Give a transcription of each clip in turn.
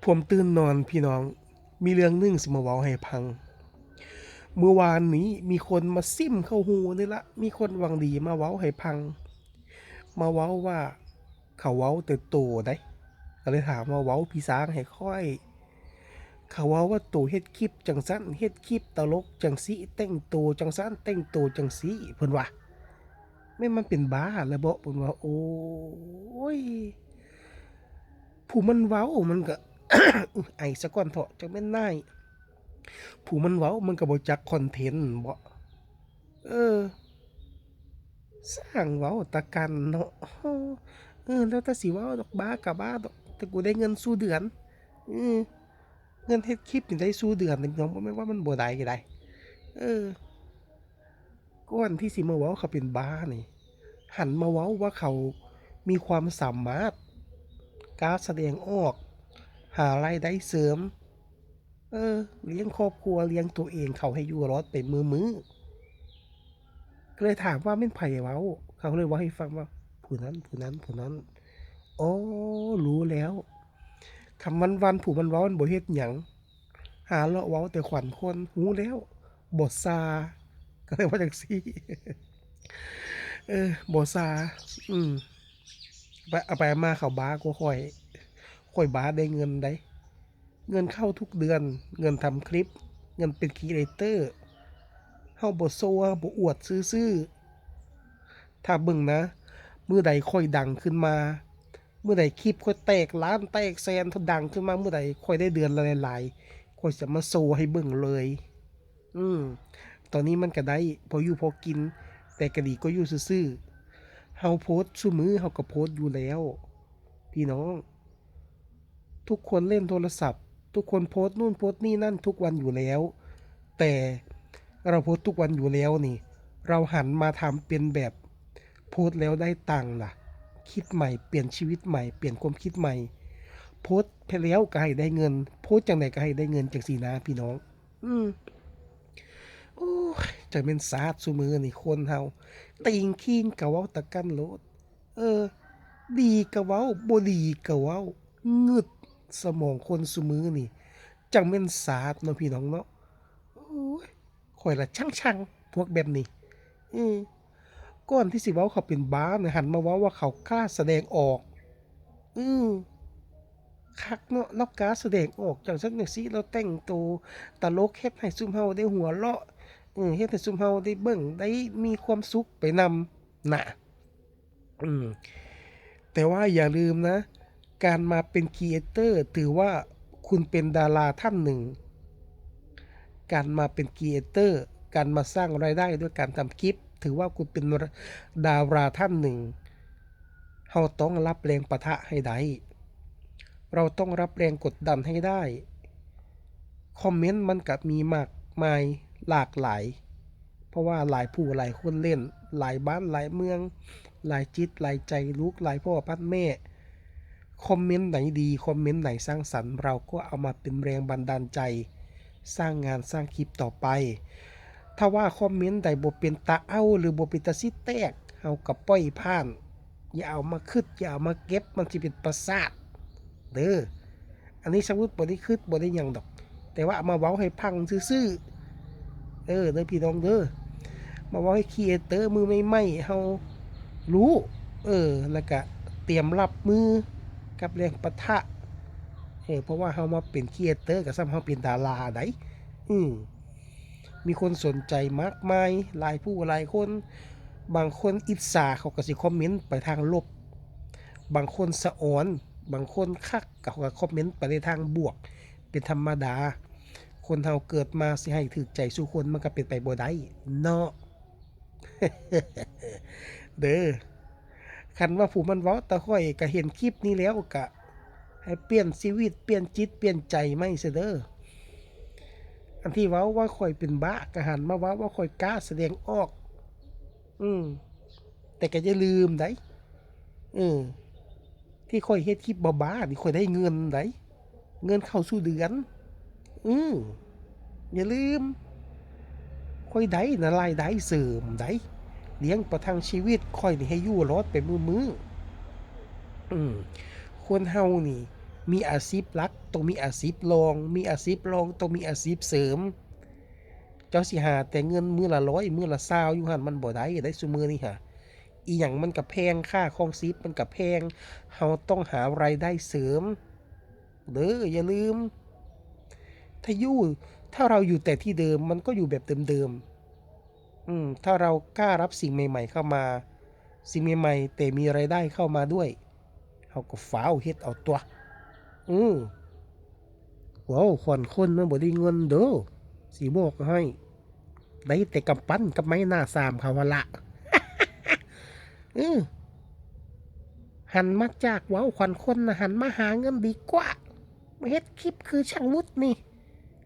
ຜົມຕື່ນນອນພີ່ນ້ອງ, ມີເລື່ອງໜຶ່ງຊິມາເວົ້າໃຫ້ຟັງ. ມື້ວານນີ້ມີຄົນມາຊິມເຂົ້າຫູນີ້ລະ, ມີຄົນຫວັງດີມາເວົ້າໃຫ້ຟັງ, ມາເວົ້າວ່າ ເຂົາເວົ້າແຕ່ໂຕໃດ໋, ກໍເລີຍຖາມວ່າ ເວົ້າພີ່ຊ້າງໃຫ້ຂ້ອຍ. ເຂົາເວົ້າວ່າໂຕເຮັດຄລິບຈັ່ງຊັ້ນ, ເຮັດຄລິບຕະຫຼົກຈັ່ງຊີ້, ແຕ່ງໂຕຈັ່ງຊັ້ນ, ແຕ່ງໂຕຈັ່ງຊີ້, ເພິ່ນວ່າ. ແມ່ນມັນເປັນບ້າແລ້ວບໍ? ເພິ່ນວ່າ. ໂອ້ຍ ຜູ້ມັນເວົ້າມັນກະ ອາຍສາກ່ອນເຖາະ ຈັກແມ່ນນາຍ. ຜູ້ມັນເວົ້າມັນກະບໍ່ຈັກຄອນເທັນບໍ? ເອີ ຊ່າງເວົ້າຕາກັນເນາະ. ເອີ ແລ້ວແຕ່ຊິເວົ້າດອກ, ບ້າກະບ້າດອກ, ແຕ່ກູໄດ້ເງິນສູ່ເດືອນ. ເອີ ເງິນເຮັດຄລິບນີ້ໄດ້ສູ່ເດືອນເດ້ພີ່ນ້ອງ, ບໍ່ແມ່ນວ່າມັນບໍ່ໄດ້ໃດ໋. ເອີ ກ່ອນທີ່ຊິມາເວົ້າເຂົາເປັນບ້ານີ້, ຫັນມາເວົ້າວ່າເຂົາມີຄວາມສາມາດ, ກ້າສະແດງອອກ, ຫາລາຍໄດ້ເສີມ, ເອີ ລ້ຽງຄອບຄົວ, ລ້ຽງຕົວເອງ, ເຂົາໃຫ້ຢູ່ລອດໄປມື້ໆ. ກໍເລີຍຖາມວ່າແມ່ນໃຜເວົ້າ, ເຂົາກໍເລີຍເວົ້າໃຫ້ຟັງວ່າ ຜູ້ນັ້ນ ຜູ້ນັ້ນ ຜູ້ນັ້ນ. ອໍ ຮູ້ແລ້ວ, ຄຳວັນໆ ຜູ້ມັນເວົ້າມັນບໍ່ເຮັດຫຍັງ, ຫາເລາະເວົ້າແຕ່ຂວັນຄົນ. ຮູ້ແລ້ວ, ບໍ່ຊາ, ກໍເລີຍວ່າຈັ່ງຊີ້. ເອີ ບໍ່ຊາ. ອືມ ໄປ ເອົາໄປເອົາມາເຂົາບ້າກວ່າຂ້ອຍ, ຂ້ອຍບ້າໄດ້ເງິນໃດ໋. ເງິນເຂົ້າທຸກເດືອນ, ເງິນທຳຄລິບ, ເງິນເປັນຄຣີເອເຕີ. ເຮົາບໍ່ໂຊ, ເຮົາບໍ່ອວດຊື່ໆ. ຖ້າເບິ່ງນະ, ມື້ໃດຂ້ອຍດັງຂຶ້ນມາ, ມື້ໃດຄລິບຂ້ອຍແຕກລ້ານແຕກແສນ, ດັງຂຶ້ນມາມື້ໃດ, ຂ້ອຍໄດ້ເດືອນລະຫຼາຍໆ, ຂ້ອຍຈະມາໂຊໃຫ້ເບິ່ງເລີຍ. ອືມ ຕອນນີ້ມັນກະໄດ້ພໍຢູ່ພໍກິນ, ແຕ່ກະດີກວ່າຢູ່ຊື່ໆ. ເຮົາໂພສຊຸມື້, ເຮົາກະໂພສຢູ່ແລ້ວ ພີ່ນ້ອງ. ທຸກຄົນຫຼິ້ນໂທລະສັບ, ທຸກຄົນໂພສນູ້ນໂພສນີ້ນັ້ນທຸກວັນຢູ່ແລ້ວ, ແຕ່ເຮົາໂພສທຸກວັນຢູ່ແລ້ວນີ້, ເຮົາຫັນມາທຳເປັນແບບໂພສແລ້ວໄດ້ຕັງລະ, ຄິດໃໝ່, ປ່ຽນຊີວິດໃໝ່, ປ່ຽນຄວາມຄິດໃໝ່, ໂພສໄປແລ້ວກະໃຫ້ໄດ້ເງິນ, ໂພສຈັ່ງໃດກະໃຫ້ໄດ້ເງິນ ຈັ່ງຊີ້ນະ ພີ່ນ້ອງ. ອືມ ໂອ້ຍ ຈັກແມ່ນຊາດຊຸມື້ນີ້ ຄົນເຮົາ ຕີງຄີງກະເວົ້າຕະກັນໂລດ. ເອີ ດີກະເວົ້າ, ບໍ່ດີກະເວົ້າ, ງຶດສະໝອງຄົນຊຸມື້ນີ້ ຈັກແມ່ນຊາດເນາະ ພີ່ນ້ອງເນາະ. ໂອ້ຍ ຂ້ອຍລະຊັງໆ ພວກແບບນີ້. ເອີ ກ່ອນທີ່ຊິເວົ້າເຂົາເປັນບ້ານະ, ຫັນມາເວົ້າວ່າເຂົາກ້າສະແດງອອກ. ອື ຄັກເນາະ, ລາວກ້າສະແດງອອກຈັ່ງຊັ້ນຈັ່ງຊີ້, ລາວແຕ່ງໂຕຕະຫຼົກ ເຮັດໃຫ້ຊຸມເຮົາໄດ້ຫົວເລາະ, ເອີ ເຮັດໃຫ້ຊຸມເຮົາໄດ້ເບິ່ງ ໄດ້ມີຄວາມສຸກໄປນຳນະ. ອືມ ແຕ່ວ່າຢ່າລືມນະ, ການມາເປັນຄຣີເອເຕີ ຖືວ່າຄຸນເປັນດາລາທ່ານໜຶ່ງ. ການມາເປັນຄຣີເອເຕີ ການມາສ້າງລາຍໄດ້ດ້ວຍການທຳຄລິບ ຖືວ່າຄຸນເປັນດາລາທ່ານໜຶ່ງ. ເຮົາຕ້ອງຮັບແຮງປະທະໃຫ້ໄດ້, ເຮົາຕ້ອງຮັບແຮງກົດດັນໃຫ້ໄດ້. ຄອມເມັນມັນກະມີມາກມາຍຫຼາກຫຼາຍ, ເພາະວ່າຫຼາຍຜູ້ຫຼາຍຄົນຫຼິ້ນ, ຫຼາຍບ້ານຫຼາຍເມືອງ, ຫຼາຍຈິດຫຼາຍໃຈ, ລູກຫຼາຍພໍ່ພັນແມ່. ຄອມເມັນໃດດີ, ຄອມເມັນໃດສ້າງສັນ, ເຮົາກໍເອົາມາເປັນແຮງບັນດານໃຈ ສ້າງງານສ້າງຄລິບຕໍ່ໄປ. ຖ້າວ່າຄອມເມັນໃດບໍ່ເປັນຕາເອົາ ຫຼື ບໍ່ເປັນຕາຊິແຕກ, ເຮົາກໍປ່ອຍຜ່ານ, ຢ່າເອົາມາຄິດ, ຢ່າເອົາມາເກັບ, ມັນຊິເປັນປະສາດເດີ. ອັນນີ້ສະມຸດບໍ່ໄດ້ຄິດ ບໍ່ໄດ້ຫຍັງດອກ, ແຕ່ວ່າເອົາມາເວົ້າໃຫ້ຟັງຊື່ໆ ເອີ ເດີພີ່ນ້ອງເດີ. ມາເວົ້າໃຫ້ຄຣີເອເຕີມືໃໝ່ໆເຮົາຮູ້, ເອີ ແລ້ວກະຕຽມຮັບມືກັບແຮງປະທະ, ເອີ ເພາະວ່າເຮົາມາເປັນຄຣີເອເຕີກໍສ່ຳເຮົາເປັນດາລາໃດ໋. ອື ມີຄົນສົນໃຈມາກມາຍ ຫຼາຍຜູ້ຫຼາຍຄົນ. ບາງຄົນອິດສາ ເຂົາກໍຊິຄອມເມັນໄປທາງລົບ, ບາງຄົນສະອອນ, ບາງຄົນຄັກ ເຂົາກໍຄອມເມັນໄປໃນທາງບວກ ເປັນທຳມະດາ. ຄົນເຮົາເກີດມາຊິໃຫ້ຖືກໃຈສູ່ຄົນ ມັນກໍເປັນໄປບໍ່ໄດ້ເນາະ ເດີ. ຄັນວ່າຜູ້ມັນເວົ້າຕາຂ້ອຍກະເຫັນຄລິບນີ້ແລ້ວ ກະໃຫ້ປ່ຽນຊີວິດ ປ່ຽນຈິດປ່ຽນໃຈໃໝ່ຊະເດີ. ອັນທີ່ເວົ້າວ່າຂ້ອຍເປັນບ້າ ກະຫັນມາເວົ້າວ່າຂ້ອຍກ້າສະແດງອອກ. ອືມ ແຕ່ກະຢ່າລືມໃດ໋ ເອີ ທີ່ຂ້ອຍເຮັດຄລິບບ້າໆນີ້ ຂ້ອຍໄດ້ເງິນໃດ໋ ເງິນເຂົ້າສູ່ເດືອນ. ອື ຢ່າລືມ ຂ້ອຍໄດ້ນະລາຍໄດ້ເສີມໃດ໋ ລ້ຽງປະທັງຊີວິດຂ້ອຍນີ້ໃຫ້ຢູ່ລອດໄປມື້ໆ. ອື ຄົນເຮົານີ້ ມີອາຊີບຫຼັກ ຕ້ອງມີອາຊີບລອງ, ມີອາຊີບລອງ ຕ້ອງມີອາຊີບເສີມ. ເຈົ້າຊິຫາແຕ່ເງິນມື້ລະຮ້ອຍ ມື້ລະຊາວຢູ່ຫັ້ນ ມັນບໍ່ໄດ້ເດ້ຊຸມື້ນີ້ຫາ. ອີ່ຫຍັງມັນກະແພງ, ຄ່າຄອງຊີບມັນກະແພງ, ເຮົາຕ້ອງຫາລາຍໄດ້ເສີມເດີ ຢ່າລືມ. ຖ້າຢູ່ ຖ້າເຮົາຢູ່ແຕ່ທີ່ເດີມ ມັນກໍຢູ່ແບບເດີມໆ. ອືມ ຖ້າເຮົາກ້າຮັບສິ່ງໃໝ່ໆເຂົ້າມາ, ສິ່ງໃໝ່ໆ ແຕ່ມີລາຍໄດ້ເຂົ້າມາດ້ວຍ, ເຮົາກໍຟ້າວເຮັດເອົາຕົວະ. ອື ເວົ້າຂວັນຄົນມັນບໍ່ໄດ້ເງິນເດີ ຊິບອກໃຫ້, ໄດ້ແຕ່ກຳປັ້ນກັບໄມ້ໜ້າສາມເຂົາຫັ້ນລະ. ອື ຫັນມາຈາກເວົ້າຂວັນຄົນນະ, ຫັນມາຫາເງິນດີກວ່າ. ມາເຮັດຄລິບຄືຊ່າງວຸດນີ້,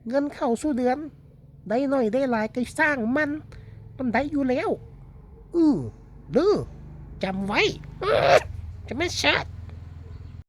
ເງິນເຂົ້າສູ່ເດືອນ, ໄດ້ໜ້ອຍໄດ້ຫຼາຍກໍຊ່າງມັນ, ມັນໄດ້ຢູ່ແລ້ວ. ອື ເດີ ຈຳໄວ້ ຈະແມ່ນຊາດ.